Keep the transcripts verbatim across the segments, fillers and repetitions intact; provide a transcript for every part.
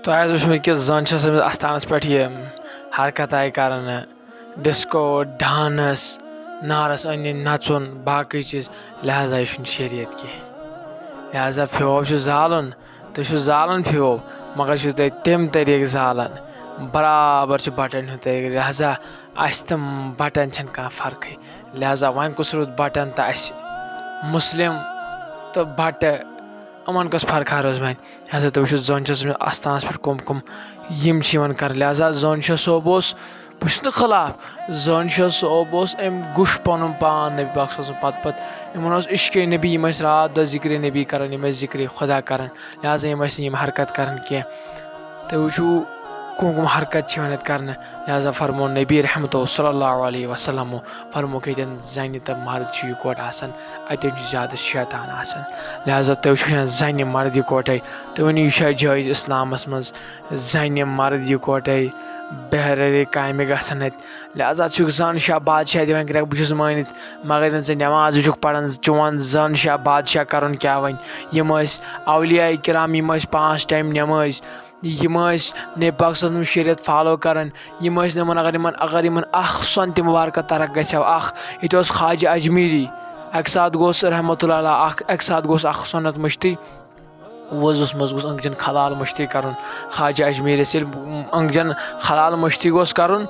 تۄہہِ آسہِ وٕچھمُت کہِ زَن چھِ ٲسمٕژ اَستانَس پٮ۪ٹھ یہِ حرکت آیہِ کَرنہٕ، ڈِسکو، ڈانٕس، نارَس أنٛدۍ أنٛدۍ نَژُن، باقٕے چیٖز، لہذا یہِ چھُنہٕ شریعت کینٛہہ۔ لہذا پھیوٗر چھُ زالُن، تُہۍ چھِو زالان پھیوٗر، مگر چھِو تُہۍ تَمہِ طریٖقہٕ زالان، برابر چھُ بَٹَن ہُنٛد طریٖقہٕ، لہذا اَسہِ تہٕ بَٹَن چھَنہٕ کانٛہہ فرقٕے۔ لہذا وۄنۍ کُس روٗد بَٹَن تہٕ اَسہِ؟ مُسلِم تہٕ بَٹہٕ، یِمَن کۄس فرقہ روٗز وۄنۍ؟ لہذا تُہۍ وٕچھِو، زَن چھِ ٲسمٕژ اَستانَس پٮ۪ٹھ کٕم کٕم یِم چھِ یِوان کَرنہٕ۔ لہذا زَن شاہ صٲب اوس، بہٕ چھُس نہٕ خلاف، زَن شاہ صٲب اوس، أمۍ گوٚش پَنُن پان نبی پاک صلی اللہ علیہ وسلم پَتہٕ پَتہٕ۔ یِمَن اوس عشقِ نبی، یِم ٲسۍ راتھ دۄہ ذِکرِ نبی کَران، یِم ٲسۍ ذِکرِ خدا کَران، لہذا یِم ٲسۍ نہٕ یِم حرکت کَران کینٛہہ۔ تُہۍ وٕچھِو، کٕم کٕم حرکت چھِ یِوان یَتھ کَرنہٕ۔ لہذا فرموو نبی رحمتو صلی اللہ علیہ وسلمو فرموو کہِ ییٚتٮ۪ن زَنہِ تہٕ مرد چھِ یِکوَٹہٕ آسان، اَتٮ۪ن چھُ زیادٕ شیطان آسان۔ لہذا تُہۍ وٕچھِو، چھُنہ زَنہِ مرد یِکوَٹَے؟ تُہۍ ؤنِو، یہِ چھا جٲیِز اِسلامَس منٛز زَنہِ مرد یِکوَٹَے بہرٲرِ کامہِ گژھن اَتہِ؟ لہذا چھُکھ زَن شاہ بادشاہ دِوان کرٛٮ۪کھ، بہٕ چھُس مٲنِتھ، مگر ییٚلہِ ژٕ نٮ۪ماز چھُکھ پَران، چون زَن شاہ بادشاہ کَرُن کیٛاہ وۄنۍ؟ یِم ٲسۍ اولیاء کرام، یِم ٲسۍ پانٛژھ ٹایم نٮ۪مٲزۍ، یِم ٲسۍ نبی پاک صلی اللہ علیہ وسلم شریعت فالو کران، یِم ٲسۍ نہٕ یِمن، اگر یِمن، اگر یِمن اکھ سۄنتہِ مبارکہ ترک گژھِ ہا، اکھ، ییٚتہِ اوس خواجہ اجمیری، اکہِ ساتہٕ گوٚژھ رحمتہ اللہ علیہ، اکھ، اکہِ ساتہٕ گوٚژھ اکھ سۄنت مٔشتٕے، وضوٗہس منٛز گوٚژھ أنٛگجن خلال مٔشتٕے کرُن۔ خواجہ اجمیرس ییٚلہِ أنٛگجن خلال مٔشتٕے گوٚژھ کرُن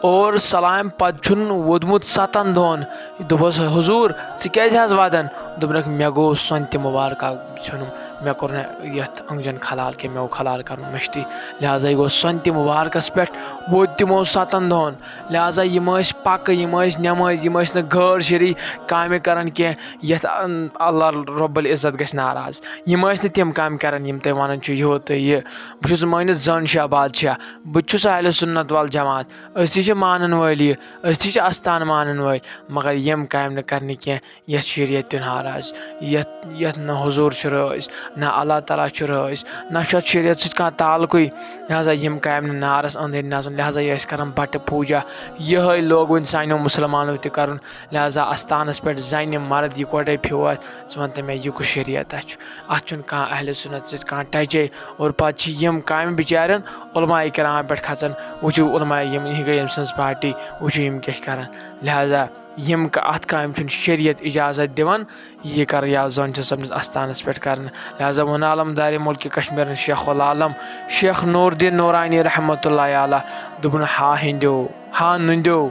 اور سلام پتہٕ چھُن ووٚدمُت ستن دۄہن، دوٚپُس، "حضوٗر، ژٕ کیٛازِ حظ ودان؟" دوٚپنکھ، "مےٚ گوٚو سۄنتہِ مبارکہ ژھیوٚنُم، مےٚ کوٚر نہٕ یَتھ أنٛگجن خلال کینٛہہ، مےٚ گوٚو خلال کَرُن مٔشتٕے۔" لہذا یہِ گوٚو سۄنتہِ مبارکَس پٮ۪ٹھ، ووٚد تِمو ستَن دۄہَن۔ لہذا یِم ٲسۍ پَکہٕ، یِم ٲسۍ نٮ۪مٲزۍ، یِم ٲسۍ نہٕ غٲر شرعی کامہِ کَران کینٛہہ، یَتھ اَن-، اللہ رب العزت گژھِ ناراض۔ یِم ٲسۍ نہٕ تِم کامہِ کَران، یِم تُہۍ وَنان چھِو یِہُہ تہٕ یہِ۔ بہٕ چھُس مٲنِتھ زَن شاہ بادشاہ، بہٕ تہِ چھُس اہل سنت والجماعت، أسۍ تہِ چھِ مانَن وٲلۍ یہِ، أسۍ تہِ چھِ اَستان مانَن وٲلۍ، مگر یِم کامہِ نہٕ کَرنہِ کینٛہہ۔ یَتھ شریعت تہِ ناراض، یَتھ، یَتھ نہ حضوٗر چھُ رٲضۍ، نہ اللہ تعالیٰ چھُ رٲضۍ، نہ چھُ اَتھ شریعت سۭتۍ کانٛہہ تعلقٕے۔ لہذا یِم کامہِ نہٕ نارَس أنٛدٕرۍ نَژُن، لہذا یہِ ٲسۍ کَران بَٹہٕ پوٗجا۔ یِہوٚے لوگ وۄنۍ سانیو مُسلمانو تہِ کَرُن۔ لہذا اَستانَس پٮ۪ٹھ زَنہِ مرد یِکوَٹَے پھیوٗر، ژٕ وَن تہٕ مےٚ، یہِ کُس شریعت چھُ؟ اَتھ چھُنہٕ کانٛہہ اہلِ سُنت سۭتۍ کانٛہہ ٹَچے۔ اور پَتہٕ چھِ یِم کامہِ بِچارٮ۪ن علماء کرام پٮ۪ٹھ کھَژان۔ وٕچھِو علماء یِم، یہِ گٔے أمۍ سٕنٛز پارٹی، وٕچھِو یِم کیٛاہ چھِ کَران۔ لہذا یِم ک-، اَتھ کامہِ چھُنہٕ شریعت اِجازت دِوان، یہِ کَرٕ یا زَن چھِ سَمجھَس اَستانَس پٮ۪ٹھ کَرنہٕ۔ لہذا ووٚن علمدارِ مُلکِ کشمیٖرَن شیخ العالم، شیخ نور الدین نورانی رحمتہ اللہ علیہ، دوٚپُن، ہا ہیٚنٛدیو، ہا نُنٛدیو،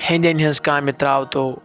ہیٚنٛدٮ۪ن ہٕنٛز کامہِ ترٛاوتو،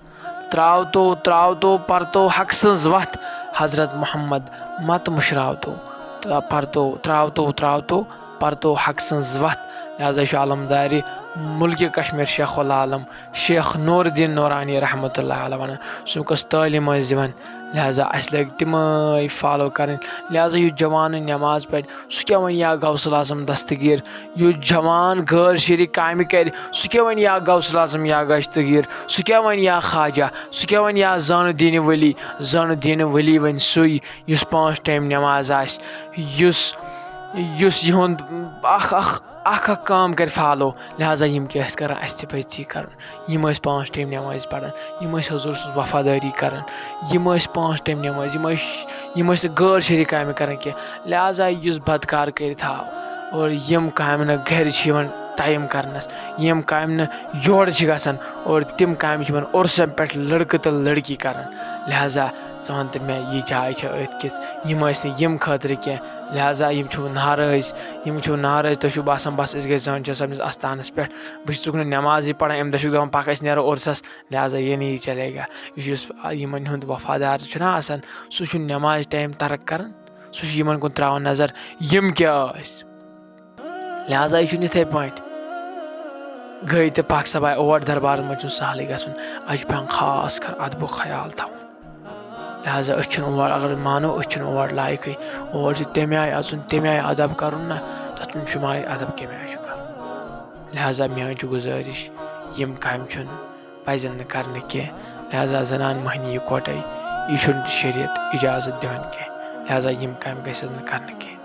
ترٛاوتو، ترٛاوتو، پَرتو حق سٕنٛز وَتھ، حضرت محمد مَتہٕ مُشراوتو، تہٕ پَرتو، ترٛاوتو، ترٛاوتو، پَرتو حق سٕنٛز وَتھ۔ لہذا چھُ علمدارِ مُلکِ کشمیٖر شیخ العالم شیخ نور الدین نورانی رحمتہ اللہ علیہ وَنان، سُہ کۄس تعلیٖم ٲسۍ دِوان، لہذا اَسہِ لٲگۍ تِمَے فالو کَرٕنۍ۔ لہذا یُس جوان نٮ۪ماز پَرِ، سُہ کیٛاہ وَنہِ یا غوث الاعظم دستگیٖر؟ یُس جوان غٲر شرعی کامہِ کَرِ، سُہ کیٛاہ وَنہِ یا غوث الاعظم یا دستگیٖر؟ سُہ کیٛاہ وَنہِ یا خواجہ؟ سُہ کیٛاہ وَنہِ یا زانہٕ دیٖنہِ ولی؟ زانہٕ دیٖنہِ ولی وَنہِ سُے، یُس پانٛژھ ٹایم نٮ۪ماز آسہِ، یُس، یُس یِہُنٛد اَکھ، اَکھ، اَکھ، اَکھ کٲم کَرِ فالو۔ لہذا یِم کیٛاہ ٲسۍ کَران، اَسہِ تہِ پَزِ تی کَرُن۔ یِم ٲسۍ پانٛژھ ٹایم نٮ۪مازِ پَران، یِم ٲسۍ حضوٗر سٕنٛز وفادٲری کَران، یِم ٲسۍ پانٛژھ ٹایم نٮ۪مازِ، یِم ٲسۍ، یِم ٲسۍ نہٕ غٲر شرعی کامہِ کَران کینٛہہ۔ لہذا یُس بدکار کٔرِتھ آو اور یِم کامہِ نہٕ گَرِ چھِ یِوان ٹایم کَرنَس، یِم کامہِ نہٕ یورٕ چھِ گژھان اور تِم کامہِ چھِ یِوان عُرسَن پٮ۪ٹھ لٔڑکہٕ تہٕ لٔڑکی کَران۔ لہذا ژٕ وَن تہٕ مےٚ، یہِ جاے چھےٚ أتھۍ کِژھ؟ یِم ٲسۍ نہٕ یِم خٲطرٕ کینٛہہ، لہذا یِم چھِو ناراض، یِم چھِو ناراض، تۄہہِ چھُو باسان بَس أسۍ گٔے زَن چھِ سَمجھَس اَستانَس پٮ۪ٹھ، بہٕ چھُس ژُکھ نہٕ نٮ۪مازٕے پَران، اَمہِ دۄہ چھُکھ دَپان پَکھ أسۍ نیرو عُرسَس۔ لہذا یہ نہیں چلے گا۔ یُس یِمَن ہُنٛد وفادار چھُنہ آسان، سُہ چھُنہٕ نٮ۪ماز ٹایم ترک کران، سُہ چھُ یِمَن کُن ترٛاوان نظر، یِم کیٛاہ ٲسۍ۔ لہذا یہِ چھُنہٕ یِتھَے پٲٹھۍ گٔے تہٕ پَکھ سا باے، اور دربارَس منٛز چھُنہٕ سہلٕے گژھُن۔ اَسہِ چھُ پٮ۪وان خاص کر اَدبُک خیال تھاوُن۔ لہذا أسۍ چھِنہٕ اور، اگر أسۍ مانو، أسۍ چھِنہٕ اور لایقٕے۔ اور چھُ تَمہِ آیہِ اَژُن، تَمہِ آیہِ اَدب کَرُن نہ، تَتھ منٛز چھُ شُمارٕے اَدب کَمہِ آیہِ چھُ کَرُن۔ لہذا میٛٲنۍ چھِ گُزٲرِش، یِم کامہِ چھُنہٕ پَزن نہٕ کَرنہٕ کینٛہہ۔ لہذا زنان مۄہنی یِکوَٹَے، یہِ چھُنہٕ شریعت اِجازت دِوان کینٛہہ۔ لہذا یِم کامہِ گژھن نہٕ کَرنہٕ کینٛہہ۔